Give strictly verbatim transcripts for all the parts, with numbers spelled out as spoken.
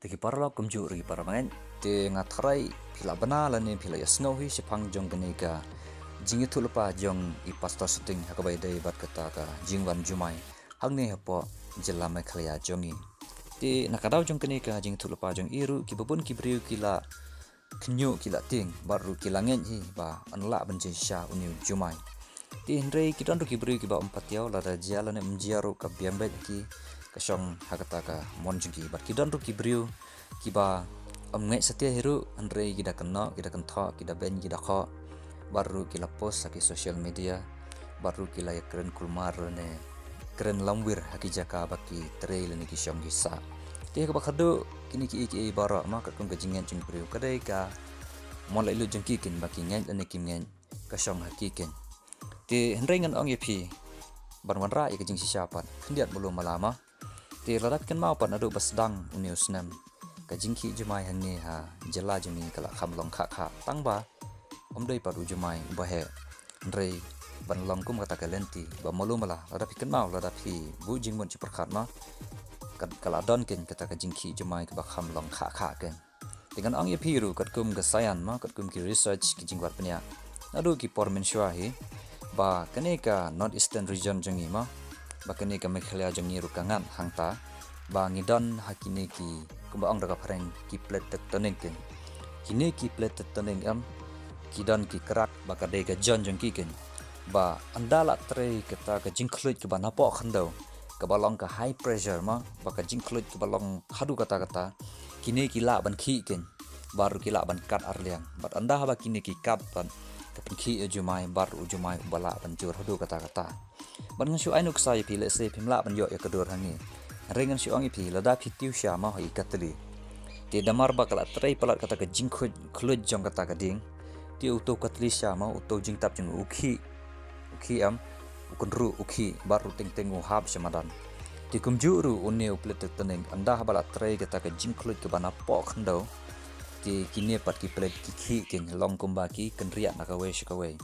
Te ki paralok kumjuh ruh ki parabangeit, te nga tharai phi la bna lane phi la ïa sngew hi shaphang jong kane ka jingïathuhlypa jong i Pastor Suting ha kaba ïadei bad kata ka jingwan jumai hangne hapoh jylla Meghalaya jong i. Te na ka daw jong kane ka jingïathuhlypa jong i ruh kiba bun ki briew ki la khynñiuh ki la tieng, bad ruh ki la ngeit hi ba yn lah ban jingshisha une u jumai. Te hynrei ki don ruh ki briew kiba ym patiaw, lada jia lane ym jia ruh ka biang beit ha ki, ka shong ha kata ka mon jong ki. Bad ki don ruh ki briew kiba ym ngeit satia hi ruh, hynrei ki da kynnoh, ki da kynthoh, ki da beiñ, ki da khoh, bad ruh ki la post ha ki social media, bad ruh ki la ïa kren kulmar ne kren lamwir ha ki jaka ba ki trei lane ki shong ki sah. Te ha kaba khatduh, kine kiei kiei baroh ma katkum ka jingngeit jong ki briew, ka dei ka mon laitluid jong ki keiñ ba ki ngeit lane kim ngeit, ka shong ha ki keiñ. Te hynrei ngan ong ïa phi, ban wanrah ïa ka jingshisha pat, khyndiat mulu mala ma. Te lada phi kynmaw pat naduh ba sdang une u snem, ka jingkhih jumai hangne ha jylla jong ngi ka la kham long khah khah, tang ba ym dei pat u jumai uba heh, hynrei ban long kum kata ka lynti ba mulu mala. Lada phi kynmaw, lada phi buh jingmut jingpyrkhat ma, ka, ka la don keiñ kata ka jingkhih jumai kaba kham long khah khah keiñ. Te ngan ong ïa phi ruh katkum ka science ma, katkum ki research, ki jingwad bniah naduh ki por mynshuwa hi, ba kane ka North Eastern Region jong ngi ma, ba kane ka Meghalaya jong ngi ruh ka ngat hangta, ba ngi don ha kine ki, kumba ong da ka phareng, ki plate tectonic keiñ. Kine ki plate tectonic em, ki don ki crack, ba ka dei ka jon jong ki keiñ. Ba ynda la trei kata ka jingkhluit kaba napoh khyndew, kaba long ka high pressure ma, ba ka jingkhluit kaba long haduh katta katta, kine ki lah ban khih keiñ, bad ruh ki lah ban kat arliang. Bad ynda haba kine ki kat pat, ka pynkhih ïa u jumai, bad ruh u jumai uba lah ban jur haduh katta katta. Bad ngan shu ai nuksa ïa phi, lehse phim lah ban ïoh ïa ka dur hangne, hynrei ngan shu ong ïa phi, lada phi tiew sha ma ha i katli, te namar ba ka la trei palat kata ka jingkhluit, khluit jong kata ka dieng, te uto u katli sha ma, uto u jingtap jong u khih, u khih em, u kynruh, u khih, bad ruh teng teng u hap sha madan. Te kumjuh ruh une u plate tectonic, ynda haba la trei kata ka jingkhluit kaba napoh khyndew, te kine pat ki plate ki khih keiñ, long kumba ki kynriah na kawei sha kawei,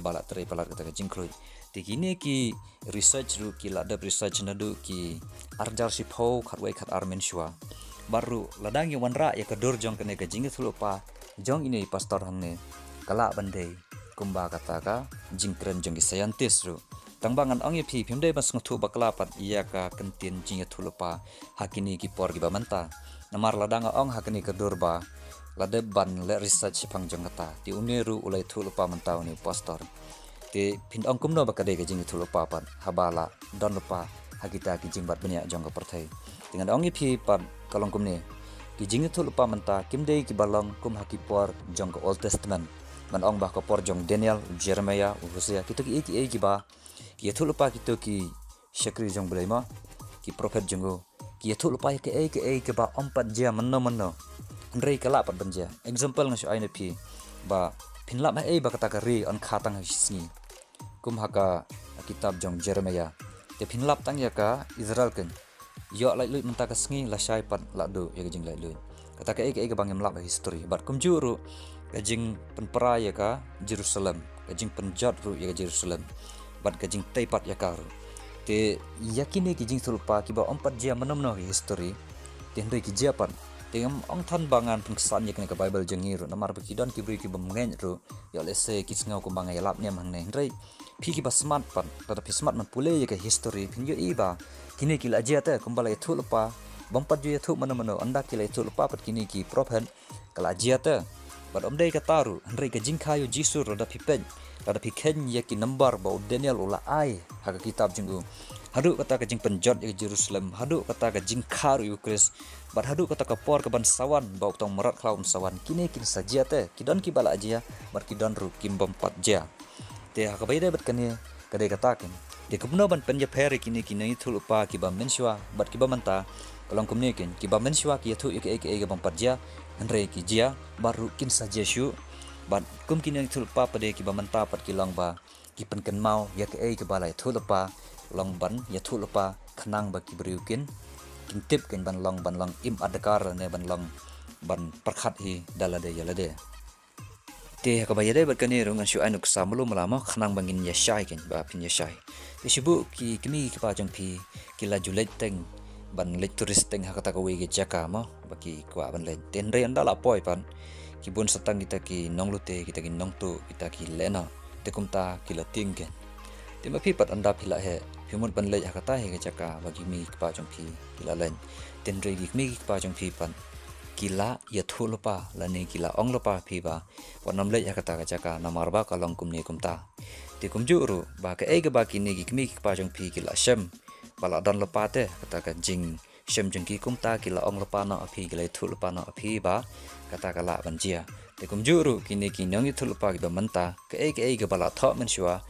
ba la trei palat kata ka jingkhluit. Te kine ki research ruh ki la dep research naduh ki ar hajar shiphew khatwei khatar mynshuwa. Bad ruh lada ngi wanrah ïa ka dur jong kane ka jingïathuhlypa jong ine i pastor hangne, ka lah ban dei kumba kata ka jingkren jong ki scientist ruh. Tang ba ngan ong ïa phi, phim dei ban sngewthuh bakla pat ïa ka kyntien jingïathuhlypa ha kine ki por kiba mynta. Namar lada nga ong ha kane ka dur ba la dep ban leh research shaphang jong kata, te une ruh u la ïathuhlypa mynta une u pastor. Te phin ong kumno ba ka dei ka jingïathuhlypa pat haba la don lypa ha kita ki jingwad bniah jong ka pyrthei? Te ngan ong ïa phi pat, ka long kumne, ki jingïathuhlypa mynta kim dei kiba long kum ha ki por jong ka Old Testament. Ngan ong ba ka por jong Daniel, u Jeremiah, u Hosea, kito kiei kiei kiba ki ïathuhlypa, kito ki shakri jong U Blei ma, ki prophet jong u, ki ïathuhlypa ïa kaei kaei kaba ym pat jia mynno mynno, hynrei ka lah pat ban jia. Example ngan shu ai na phi, ba phin lap haei ba kata ka ri yn kha tang ha shi sngi, kum ha ka kitab jong Jeremiah. Te phin lap tang ïa ka Israel keiñ, ïoh laitluid mynta ka sngi, lashai pat la duh ïa ka jinglaitluid. Kata kaei kaei kaba ngim lap ha history. Bad kumjuh ruh ka jingpynpra ïa ka Jerusalem, ka jingpynjot ruh ïa ka Jerusalem, bad ka jingtei pat ïa ka ruh. Te ïa kine ki jingïathuhlypa kiba ym pat jia mynno mynno ha history, te hynrei ki jia pat. Te ngam ong than ba ngan pynksan ïa kane ka Bible jong ngi ruh, namar ba ki don ki briew kibym ngeit ruh. Ïoh lehse ki sngew kumba nga ïalap niam hangne, hynrei phi kiba smat pat, lada phi smat ban pule ïa ka history, phin ïohi ba kine ki la jia te, kumba la ïathuhlypa, bym pat ju ïathuh mynno mynno, ynda ki la ïathuhlypa pat kine ki prophet, ka la jia te. Bad ym dei kata ruh, hynrei ka jingkha ïa u Jisu, lada phi peit, lada phi kheiñ ïa ki nambar ba u Daniel u la ai ha ka kitab jong u, haduh kata ka jingpynjot ïa ka Jerusalem, haduh kata ka jingkha ruh ïa u Khrist, bad haduh kata ka por kaban sawan ba u Trai Mrad Khlaw un sawan, kine kin sa jia te. Ki don kiba la jia, bad ki don ruh kiba ym pat jia. Te ha kaba ïadei bad kane, ka dei kata keiñ. Te kumno ban pynïapher ïa kine ki nongïathuhlypa kiba mynshuwa bad kiba mynta? Ka long kumne keiñ, kiba mynshuwa ki ïathuh ïa kaei kaei kaba ym pat jia, hynrei ki jia, bad ruh kin sa jia shuh. Bad kum ki nongïathuhlypa pat de, kiba mynta pat ki long ba ki pynkynmaw ïa kaei kaba la ïathuhlypa, long ban ïathuhlypa khnang ba ki briew kin, kin tip, kin ban long, ban long im adkar ne ban long, ban pyrkhat hi da lade ïa lade. Te ha kaba ïadei bad kane ruh ngan shu ai nuksa malu mala mo, khnang ba ngin ïa shai keiñ, ba phin ïa shai. Te shu buh ki kmie ki kpa jong phi ki la ju leit teng ban leit touristing ha kata kawei ka jaka mo, ba ki kwah ban leit. Te hynrei ynda la poi pat, ki bun satang kita ki nonglute, kita ki nongtuh, kita ki lehnoh, te kumta ki la tieng kein. Te ma phi pat ynda phi la heh, phi mut ban leit ha kata hi ka jaka ba ki kmie ki kpa jong phi ki la leit. Te hynrei ki kmie ki kpa jong phi pat ki la ïathuh lypa lane ki la ong lypa phi ba wat nym leit ha kata ka jaka namar ba ka long kumne kumta. Te kumjuh ruh ba kaei kaba kine ki kmie ki kpa jong phi ki la shem ba la don lypa te kata ka jingshem jong ki, kumta ki la ong lypa noh ha phi, ki la ïathuh lypa noh ha phi ba kata ka lah ban jia. Te kumjuh ruh kine ki nongïathuh lypa kiba mynta, kaei kaei kaba la thoh mynshuwa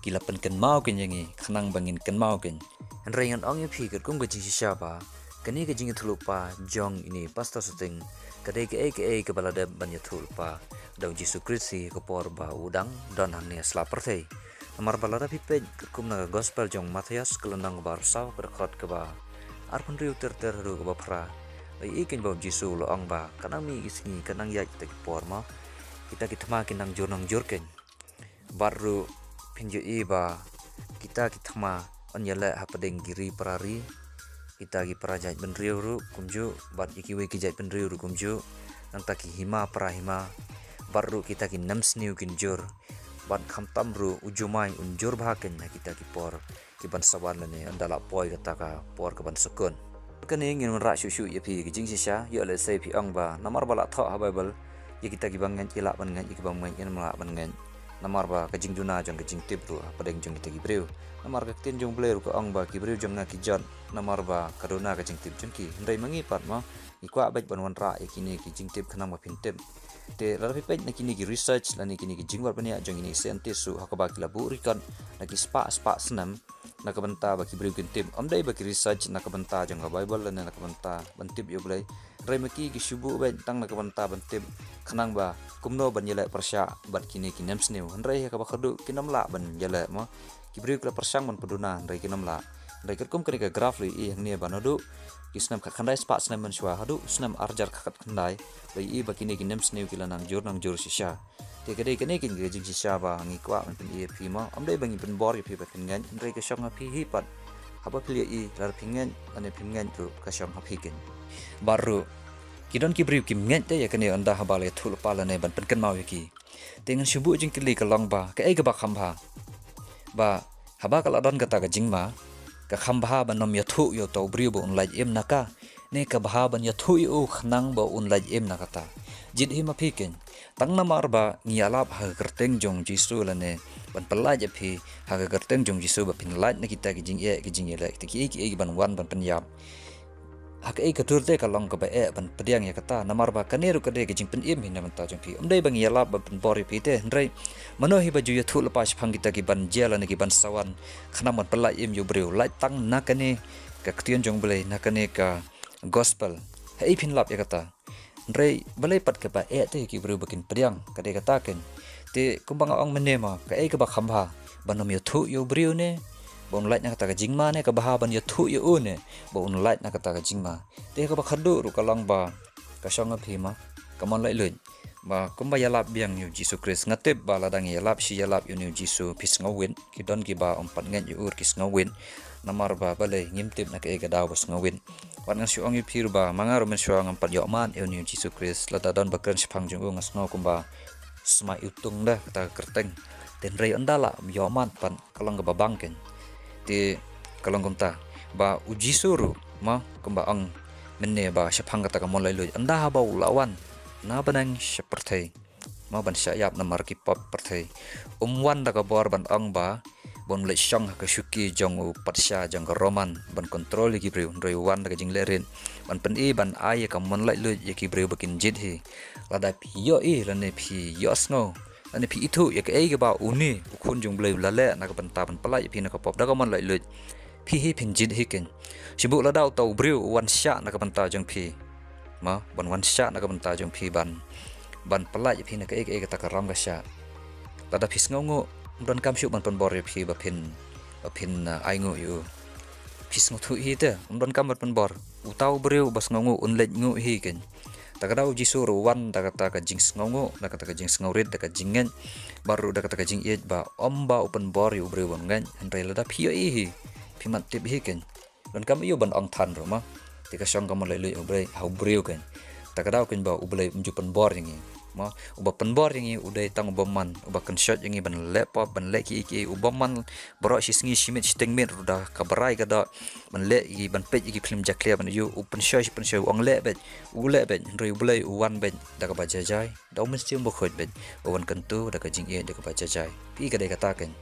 ki la pynkynmaw kein ïa ngi khnang ba ngin kynmaw kein. Hynrei ngan ong ïa phi katkum ka jingshisha ba kane ka jingïathuh lypa jong ine i Pastor Suting ka dei kaei kaei kaba la dep ban ïathuh lypa da u Jisu Khrist ha ka por ba u dang don hangne ha sla pyrthei. Namar ba lada phi peit katkum na ka Gospel jong u Mathaios ka lynnong kaba arphew saw, ka dkhot kaba arphew hynriew ter ter haduh kaba phra, la ïohi kein ba u Jisu u la ong ba ka nang mih ki sngi, ka nang ïaid kita ki por mo, kita ki thma kin nang jur nang jur kein. Bad ruh phin ïohi ba kita ki thma yn ïaleh hapdeng ki ri para ri, kita ki para jaitbynriew ruh kumjuh, bad ïa kiwei ki jaitbynriew ruh kumjuh, nangta ki hima para hima, bad ruh kita ki nemsniew kin jur, bad khamtam ruh u jumai un jur bha kein ha kita ki por ki ban sa wan lane ynda la poi kata ka por ka ban sukut. Kane ngin wanrah shuh shuh ïa phi ka jingshisha, ïoh lehse phi ong ba namar ba la thoh ha Baibl, ïa kita kiba ngeit ki lah ban ngeit, ïa kiba ngeit kim lah ban ngeit. Namar ba ka jingduna jong ka jingtip ruh hapdeng jong kita ki briew. Namar ka ktien jong u Blei ruh ka ong ba ki briew jong nga ki jot namar ba ka duna ka jingtip jong ki. Hynrei ma ngi pat mo, ngi kwah beit ban wanrah ïa kine ki jingtip khnang ba phin tip. Te lada phi peit na kine ki research lane kine ki jingwad bniah jong kine ki scientist ruh ha kaba ki la buh record na ki spah spah snem na ka bynta ba ki briew kin tip. Ym dei ba ki research na ka bynta jong ka Baibl lane na ka bynta ban tip ïa u Blei. Hynrei ma ki ki shu buh beit tang na ka bynta ban tip khnang ba kumno ban ïaleh pyrshah bad kine ki nemsniew. Hynrei ha kaba khatduh kin ym lah ban ïaleh mo. Ki briew ki la pyrshang ban pynduna hynrei kin ym lah. Hynrei katkum kane ka graph la ïohi hangne ba naduh ki snem khatkhyndai spah snem mynshuwa haduh snem arhajar khatkhyndai, la ïohi ba kine ki nemsniew ki la nang jur nang jur shisha. Te ka dei kane ka jingshisha ba ngi kwah ban pyni ïa phi mo. Ym dei ba ngi pynbor ïa phi ba phin ngeit, hynrei ka shong ha phi hi pat. Haba phi ïohi, lada phi ngeit lane phim ngeit ruh ka shong ha phi kein. Bad ruh ki don ki briew kim ngeit te ïa kane ynda haba la ïathuh lypa lane ban pynkynmaw ïa ki. Te ngan shu buh jingkylli ka long ba kaei kaba kham bha. Ba haba ka la don kata ka jingma, ka kham bha ban ym ïathuh ïa uta u briew ba un lait im na ka, ne ka bha ban ïathuh ïa u khnang ba un lait im na kata? Jied hi ma phi kein. Tang namar ba ngi ïalap ha ka kyrteng jong u Jisu lane ban pyllait ïa phi ha ka kyrteng jong u Jisu ba phin lait na kita ki jingeh ki jingïaleh, kita kiei kiei ban wan ban pynïap. Ha kaei ka dur te ka long kaba eh ban pdiang ïa kata, namar ba kane ruh ka dei ka jingpynim hi na bynta jong phi. Ym dei ba ngi ïalap ban pynbor ïa phi te, hynrei mano hi ba ju ïathuh lypa shaphang kita ki ban jia lane ki ban sa wan khnang ban pyllait im ïa u briew? Lait tang na kane ka ktien jong u Blei, na kane ka gospel. Haei phin lap ïa kata? Hynrei balei pat kaba eh te ïa ki briew ba kin pdiang, ka dei kata kein. Te kumba nga ong mynne mo, kaei kaba kham bha, ban ym ïathuh ïa u briew ne ba un lait na kata ka jingma, ne ka bha ban ïathuh ïa u ne ba un lait na kata ka jingma? Te kaba khatduh ruh ka long ba ka shong ha phi mo, ka mon laitluid. Ba kumba ïalap biang ïa u Jisu Khrist, nga tip ba lada ngi ïalap shi ïalap ïa une u Jisu phi sngewwit, ki don kiba ym pat ngeit ïa u ruh ki sngewwit. Namar ba balei, ngim tip na kaei ka daw ba sngewwit. Wat ngan shu ong ïa phi ruh ba ma nga ruh mynshuwa ngam pat ïohmad ïa une u Jisu Khrist. Lada don ba kren shaphang jong u nga sngew kumba sma iwtung da kata ka kyrteng. Te hynrei ynda la ïohmad pat ka long kaba bang kein. Te ka long kumta ba u Jisu ruh mo, kumba ong mynne ba shaphang kata ka mon laitluid, ynda haba u la wan na bneng sha pyrthei mo ban shah ïap namar ki pop pyrthei, um wan da ka bor ban ong ba ban leit shong ha ka shuki jong u patsha jong ka Roman ban kontrol ïa ki briew, hynrei u wan da ka jinglehrit ban pyni, ban ai ïa ka mon laitluid ïa ki briew ba kin jied hi. Lada phi ïohi lane phi ïohsngew lane phi ithuh ïa kaei kaba une u Khun jong u Blei u la leh na ka bynta ban pyllait ïa phi na ka pop da ka mon laitluid, phi hi phin jied hi kein. Shu buh lada uta u briew u wan shah na ka bynta jong phi mo, ban wan shah na ka bynta jong phi ban, ban pyllait ïa phi na kaei kaei kata ka ram ka shah. Lada phi sngewnguh, ym donkam shuh ban pynbor ïa phi ba phin, ba phin, ah, ainguh ïa u. Phi sngewthuh hi te, ym donkam ban pynbor. Uta u briew ba sngewnguh un leit nguh hi kein. Ta ka daw u Jisu ruh u wan da kata ka jingsngewnguh, da kata ka jingsngewrit, da ka jingngeit, bad ruh da kata ka jingïeit ba ym ba u pynbor ïa u briew ba un ngeit, hynrei lada phi ïohi hi, phi mat tip hi kein. Donkam ïa u ban ong than ruh ma. Te ka shong ka mon laitluid ha u briew, ha u briew kein. Ta ka daw kein ba U Blei um ju pynbor ïa ngi. Ma, uba pynbor ïa ngi u dei tang u bymman, uba kynshoi ïa ngi ban leh pop, ban leh kiei kiei, u bymman baroh shi sngi shi miet shi teng miet ruh da kaba rai ka doh, ban leh ïa ki, ban peit ïa ki phlim jakhlia ban ïoh, u pynshoi shi pynshoi, u ong leh beit, u leh beit, hynrei U Blei u wan beit da kaba jai jai, da U Mynsiem Bakhuid beit, u wan kyntu da ka jingïeit da kaba jai jai. Phi, ka dei kata kein.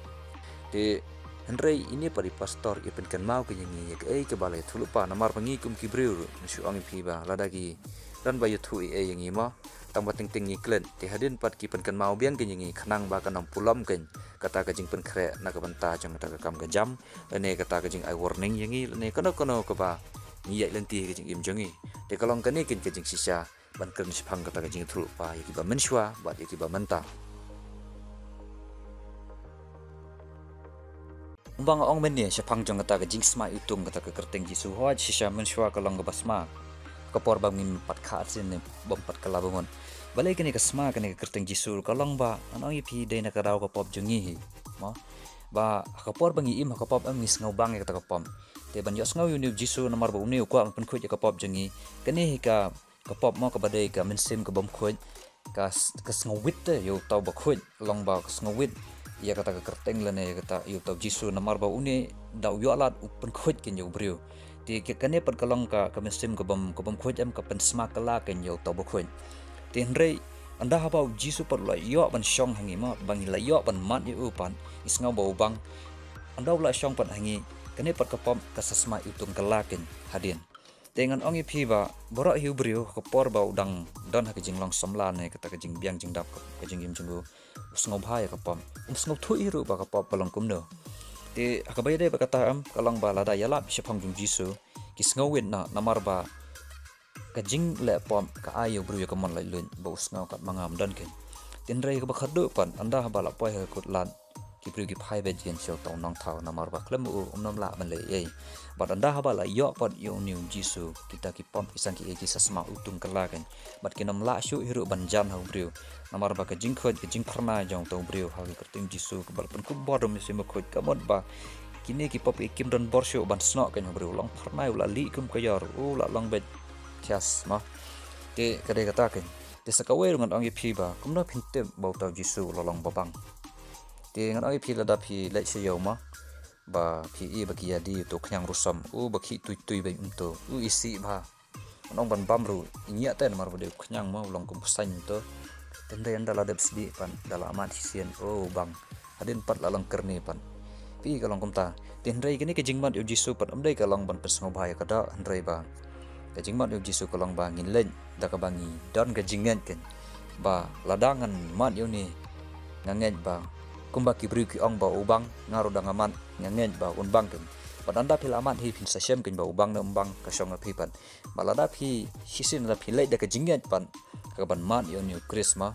Te hynrei ine pat i pastor i pynkynmaw kein ïa ngi ïa kaei kaba la ïathuhlypa, namar ba ngi kum ki briew ruh, ngi shu ong ïa phi ba lada ki don ba ïathuh ei ei ïa ngi mo, tang ba teng teng ngi klet. Te hadien pat ki pynkynmaw biang kein ïa ngi khnang ba kan ym pulom kein kata ka jingpynkhreh na ka bynta jong kata ka kam ka jam, lane kata ka jingai warning ïa ngi, lane kano kano kaba ngi ïaid lynti ha ka jingim jong ngi. Te ka long kane kein ka jingshisha ban kren shaphang kata ka jingïathuhlypa ïa kiba mynshuwa bad ïa kiba mynta. Kumba nga ong mynne shaphang jong kata ka jingsma iwtung kata ka kyrteng Jisu, hooid shisha mynshuwa ka long kaba sma. Ka por ba ngim pat kha arsien ne bym pat kylla bamut. Balei kane ka sma kane ka kyrteng Jisu, ka long ba ngan ong ïa phi dei na ka daw ka pop jong ngi hi. Mo? Ba ha ka por ba ngi im ha ka pop em ngi sngewbang ïa kata ka pop. Te ban ïohsngew ïa une u Jisu namar ba une u kwah ban pynkhuid ïa ka pop jong ngi. Kane hi ka ka pop mo, kaba dei ka mynsiem ka bym khuid, ka s-, ka sngewit te ïa uta uba khuid, long ba ka sngewit ïa kata ka kyrteng lane ïa kata ïa uta u Jisu, namar ba une da u ïoh lad u pynkhuid kein ïa u briew. Te ka, kane pat ka long ka, ka mynsiem ka bym, ka bym khuid em, ka pynsma kylla kein ïa uta uba khuid. Te hynrei ynda haba u Jisu pat u la ïoh ban shong ha ngi mo, ba ngi la ïoh ban mad ïa u pat, ngi sngew ba u bang. Ynda u la shong pat ha ngi, kane pat ka pop ka sa sma iwtung kylla kein hadien. Te ngan ong ïa phi ba baroh hi u briew ha ka por ba u dang don ha ka jinglong samla ne kata ka jingbiang jingdap ka, ka jingim jong u, u sngewbha ïa ka pop. Um sngewthuh hi ruh ba ka pop ka long kumno. Te ha kaba ïadei bad kata em, ka long ba lada ïalap shaphang jong u Jisu, ki sngewwit noh namar ba ka jingleh pop ka ai ïa u briew ïa ka mon laitluid ba u sngew kat ma nga ym don kein. Te hynrei kaba khatduh pat, ynda haba la poi ha ka kut lad, ki briew ki phai beit ïa ngi sha uta u nongthaw namar ba khlem u um nym lah ban leh ei ei. Bad ynda haba la ïoh pat ïa une u Jisu, kita ki pop ki sang kiei ki sa sma iwtung kylla kein. Bad kin ym lah shuh hi ruh ban jan ha u briew. Namar ba ka jingkhuid ka jingphyrnai jong uta u briew ha ka kyrteng Jisu kaba la pynkup bor da u Mynsiem Bakhuid ka mut ba kine ki pop ki kim don bor shuh ban snoh kein ha u briew. U long phyrnai, u la lih kum ka ïor, u la long beit thias mo. Te ka dei kata kein. Te sa kawei ruh ngan ong ïa phi ba kumno phin tip ba uta u Jisu u la long ba bang. Te ngan ong ïa phi lada phi leit sha ïew mo, ba phi i ba ki ïa die uto u khñiang rusom, u ba khih tui tui beit um to, u isih bha. Ngan ong ban bam ruh i ñiah te namar ba dei u khñiang mo, u long kum u saiñ um to. Te hynrei ynda la dep sdieh pat, da la mad shisien, o u bang. Hadien pat la long kyrni pat. Phi, ka long kumta. Te hynrei kane ka jingmad ïa u Jisu pat ym dei ka long ban pynsngewbha ïa ka doh, hynrei ba ka jingmad ïa u Jisu ka long ba ngin leit da kaba ngi don ka jingngeit kein. Ba lada ngan mad ïa une, nga ngeit ba kumba ki briew ki ong ba u bang, nga ruh da nga mad nga ngeit ba un bang kein. Bad ynda phi la mad hi phin sa shem kein ba u bang ne um bang, ka shong ha phi pat. Bad lada phi shisien lada phi leit da ka jingngeit pat ha kaban mad ïa une u Khrist mo,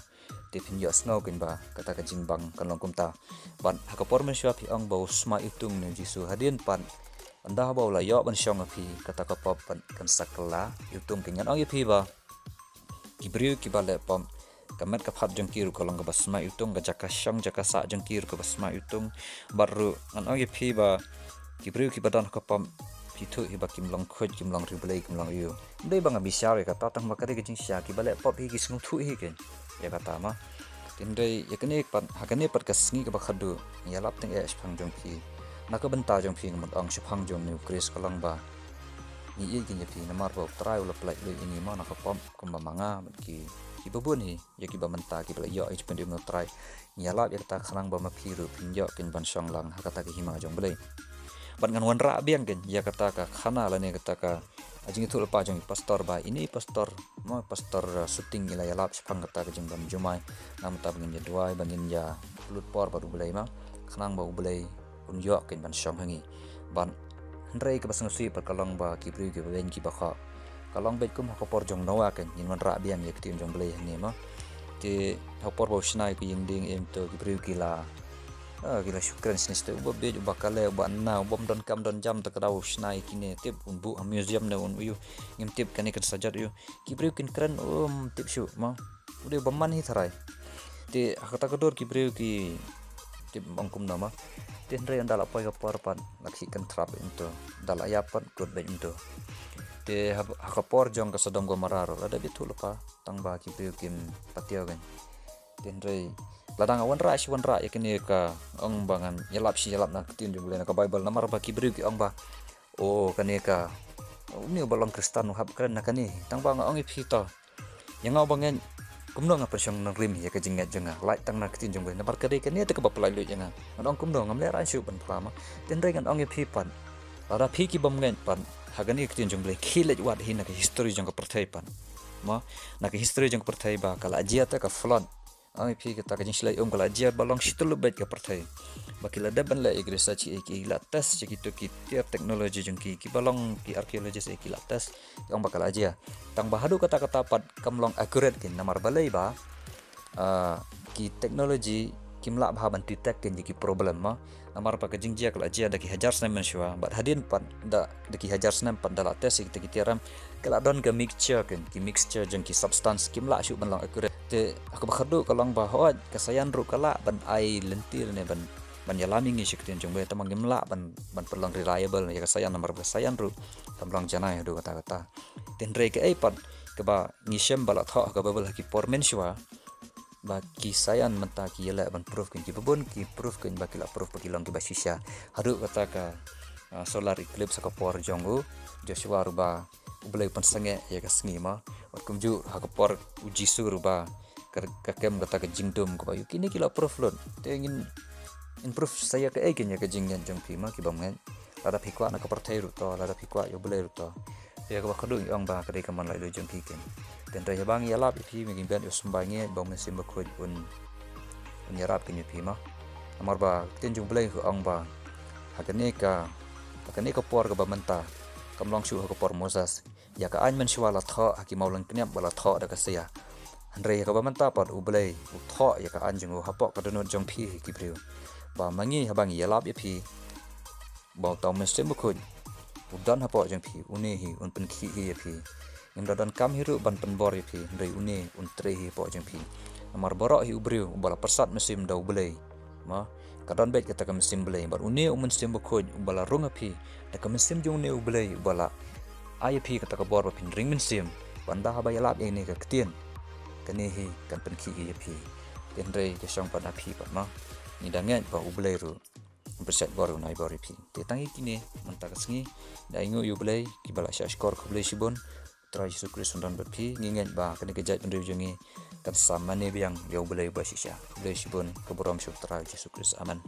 te phin ïohsngew kein ba kata ka jingbang kan long kumta. Bad ha ka por mynshuwa phi ong ba u sma iwtung une u Jisu, hadien pat ynda haba u la ïoh ban shong ha phi, kata ka pop pat kan sa kylla iwtung kein. Ngan ong ïa phi ba ki briew kiba leh pop, ka met ka phad jong ki ruh ka long kaba sma iwtung, ka jaka shong jaka sah jong ki ruh kaba sma iwtung. Bad ruh ngan ong ïa phi ba ki briew kiba don ha ka pop, phi thuh hi ba kim long khuid, kim long riewblei, kim long aiu. Ym dei ba nga bishar ïa kata, tang ba ka dei ka jingshisha, kiba leh pop hi ki sngewthuh hi kein ïa kata mo. Te hynrei ïa kane pat, ha kane pat ka sngi kaba khatduh, ngi ïalap tyngeh shaphang jong phi. Na ka bynta jong phi nga mut ong shaphang jong une u Khrist ka long ba ngi ïeit kein ïa phi namar ba u Trai u la pyllait lut ïa ngi mo na ka pop, kumba ma nga bad ki, kiba bun hi ïa kiba mynta kiba la ïoh ïa ka jingpynim na u Trai. Ngi ïalap ïa kata khnang ba ma phi ruh phin ïoh kein ban shong lang ha kata ka hima jong U Blei. Bad ngan wanrah biang kein ïa kata ka khana lane kata ka, ah, jingïathuhlypa jong i pastor ba ine i pastor mo, pastor, ah, Suting i la ïalap shaphang kata ka jingbym jumai. Namar kata ba ngin ïa duwai, ba ngin ïa pynlut por bad U Blei mo, khnang ba U Blei un ïoh kein ban shong ha ngi. Bad hynrei kaba sngewsih pat ka long ba ki briew kiba beiñ kiba khoh, ka long beit kum ha ka por jong Noah kein, ngin wanrah biang ïa ka ktien jong U Blei hangne mo. Te ha ka por ba u shna ïa ka ïing dieng em to ki briew ki la, ah, ki la shu kren shane shane, uba bieit, uba kale, uba anna, uba ym don kam don jam, te ka daw u shna ïa kine, tip un buh ha museum ne un aiu, ngim tip kane kan sa jot aiu. Ki briew kin kren, um tip shuh mo. U dei u bymman hi tharai. Te ha kata ka dur ki briew ki, Tip ong kumno ma. Te hynrei ynda la poi ka por pat la khih kan trap into. Da la ïap pat kut beit into. Te ha ka por jong ka Sodom Gomorrah ruh la da bit thuh lypa tang ba ki briew kim patiaw kan. Te hynrei la dang wanrah shi wanrah ïa kane ka ong ba ngan ïalap shi ïalap na ka ktien jong U Blei na ka Bible namar ba ki briew ki ong ba o kane ka une ba long Khristan u hap kren na kane tang ba nga ong ïa phi to. Ïa nga ba ngeit kumno nga pyrshang nang rim ïa ka jingngeit jong nga lait tang na ka ktien jong U Blei namar ka dei kane te kaba pynlait luid ïa nga. Ngan ong kumno ngam leh rang shuh ban pla ma. Te hynrei ngan ong ïa phi pat. Lada phi ki bym ngeit pat ha kane ka ktien jong U Blei khie leit wad hi na ka history jong ka pyrthei pat. Ma na ka history jong ka pyrthei ba ka la jia te ka flood. Ong ïa phi kata ka jingshlei um ka la jia ba long shi tyllup beit ka pyrthei. Ba ki la dep ban leh ïa ki research ïa ki la test ïa kito ki tiar technology jong ki ki ba long ki archaeologist ïa ki la test. Ong ba ka la jia. Tang ba haduh kata kata pat kam long accurate kin namar balei ba ah, ki technology kim lah bha ban detect kin ïa ki problem ma. Namar ba ka jingjia ka la jia da ki hajar snem mynshuwa bad hadien pat da da ki hajar snem pat da la test ïa kita ki tiar em ka la don ka mixture kin ki mixture jong ki substance kim lah shuh ban long accurate. Te ha kaba khatduh ka long ba hooid ka science ruh ka lah ban ai lynti ne ban ban ïalam ïa ngi sha ka ktien jong U Blei tang ba ngim lah ban ban pynlong reliable ïa ka science namar ba ka science ruh kam long janai haduh kata kata. Te hynrei kaei pat kaba ngi shem ba la thoh ha ka Bible ha ki por mynshuwa ba ki science mynta ki ïaleh ban proof kin ki babun ki proof kin ba ki la proof ba ki long kiba shisha. Haduh kata ka ah, solar eclipse ha ka por jong u Joshua ruh ba U Blei u pynsangeh ïa ka sngi ma. Wat kumjuh ha ka por u Jisu ruh ba ka ka kem kata ka jingdum kaba ïoh kine ki la proof lut. Te ngin ngin proof sa ïa kaei kin ïa ka jingngeit jong phi ma ki bym ngeit. Lada phi kwah na ka pyrthei ruh to lada phi kwah ïa U Blei ruh to. Te ïa kaba khatduh ngi ong ba ka dei ka mon laitluid jong phi kin. Te hynrei haba ngi ïalap ïa phi ma ngi beit ïa u symbai ngi ba U Mynsiem Bakhuid un un ïarap kin ïa phi ma. Namar ba ka ktien jong U Blei ka ong ba ha kane ka ha kane ka por kaba mynta kam long shuh ha ka por Moses. Ïa ka aiñ mynshuwa la thoh ha ki mawlyngkniap ba la thoh da ka sia. Hynrei ïa kaba mynta pat U Blei u thoh ïa ka aiñ jong u hapoh ka dohnud jong phi hi ki briew. Ba ma ngi haba ngi ïalap ïa phi ba uta U Mynsiem Bakhuid u don hapoh jong phi une hi un pynkhih hi ïa phi. Ngim da donkam hi ruh ban pynbor ïa phi hynrei une un trei hi hapoh jong phi. Namar baroh hi u briew uba la pyrsad mynsiem da U Blei. Ma ka don beit kata ka mynsiem Blei bad une U Mynsiem Bakhuid uba la rung ha phi da ka mynsiem jong une U Blei uba la ai ïa phi kata ka bor ba phin ring mynsiem. Ban da haba ïalap ïa kane ka ktien kane hi kan pynkhih hi ïa phi. Te hynrei ka shong pat na phi pat ma. Ngi da ngeit ba U Blei ruh un pynshait bor un ai bor ïa phi. Te tang ïa kine mynta ka sngi da ainguh ïa U Blei kiba la shah shkor khublei shibun. Trai Jisu Khrist un don bad phi ngi ngeit ba kane ka jaitbynriew jong ngi kan sa mane biang ïa U Blei uba shisha. Khublei shibun ka burom sha U Trai Jisu Khrist. Amen.